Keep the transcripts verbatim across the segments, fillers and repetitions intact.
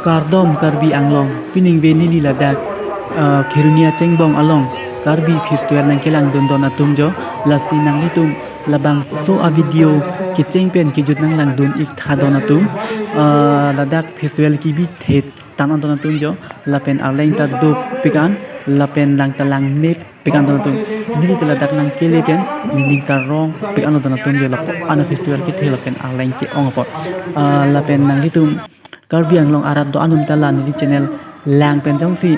Kardom Karbi Anglong, piningve neli ladak, eh, Kheroni Chengbong along Karbi Festival nangkelangdun don atum jo, lasi nanglitum labangso a-video kecheng pen kejut nanglangdun ik tha don atum, eh, ladak festival kebithe tang an don atum jo, lapen arleng ta dopik an, lapen lang ta langmepik an don atum. Neli ta ladak nangkele pen nening karongpik an don atum jo, lapu an festival kethe lapen arleng ke-ong apot. Ah, lapen nanglitum Karbi Anglong arat do-an atum ta la neli channel lang pen jongsi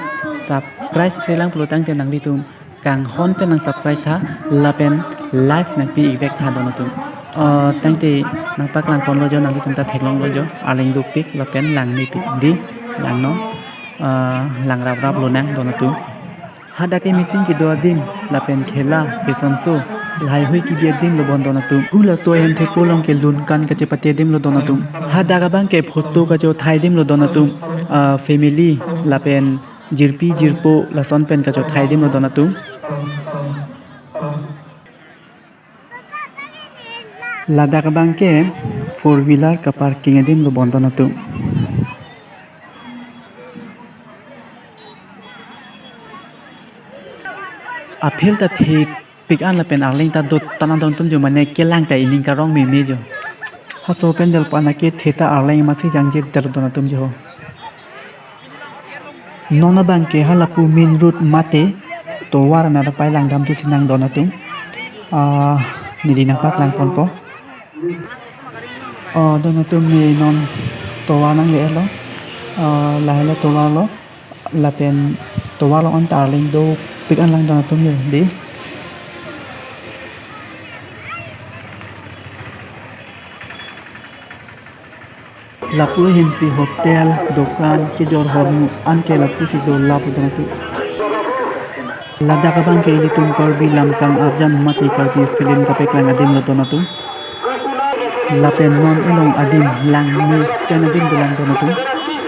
subscribe kre lang pulo tangte nanglitum kanghon pen nang subscribe tha, lapen like nangpi ik vek tha don atum. Ah, tangte nangpaklang ponlo jo, nanglitum ta theklonglo jo, arleng dopik lapen langmepik, dei, langnon, ah, langrap rap lonang don atum. Hadak ke meeting kedo adim, lapen khela, fashion show, lahai hui kebi adim lo bon don atum. Hula so hem thepo along ke lun kan kachepate adim lo don atum. Hadak abang ke photo kachothai adim lo don atum. Ah, family, lapen jirpi jirpo, lason pen kachothai adim lo don atum. Ladak abang ke four wheeler kaparking adim lo bon don atum. Aphel ta thepik an lapen arleng ta dot tang an don atum jo, mane kelang ta ining karong meme jo. Haso pandal pu an ke the ta arleng masi jangje dal don atum jo. Non abang ke halapu main road mate tovar anat apai langdam tu sinang don atum. Ah, neli nangpaklang ponpo. Oh, don atum, ne non tovar nangle-etlo. Ah, lahelo tovar lo. Lapen tovar along an ta arleng dopik an lang don atum ne, dei. Lapu ahin si hotel, dokan, kejor hormu an ke lapu si do lapu don atum. Ladak abang ke ilitum Karbi Lamkang Arjan mate Karbi film kapaklang adim lo don atum. Lapen non elong adim langmesen adim dolang don atum.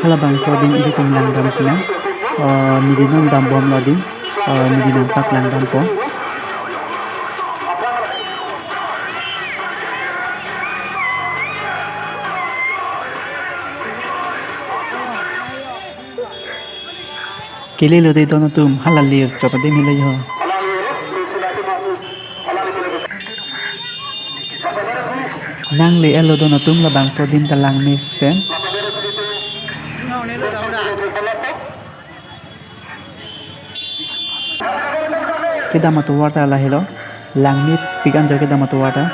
Halabangso adim ilitum langdam sinang. Eh, neli non dambomlo adim. Eh, neli nangpaklangdampo. Kelelo dei don atum, hala lir chot adim helo jo. Nangle-etlo don atum, labangso adim ta langmesen. Kedam atovar ta lahelo, langmepik an jo kedam atovar ta.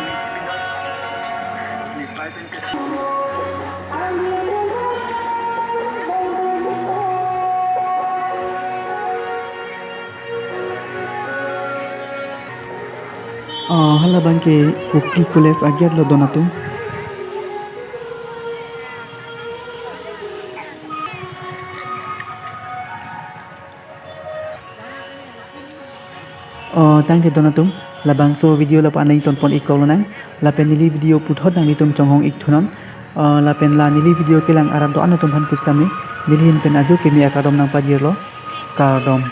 Oh, halabang ke Kopili College a-gate lo don atum. Oh, tangte don atum, labangso video lapu an nangtonpon ik lonang, lapen neli video puthot nanglitum chonghong ik thunon, oh, lapen la neli video kelang arat do-an atum aphan pusitame, neli ahin pen ajo keme akardom nangpajirlo, kardom.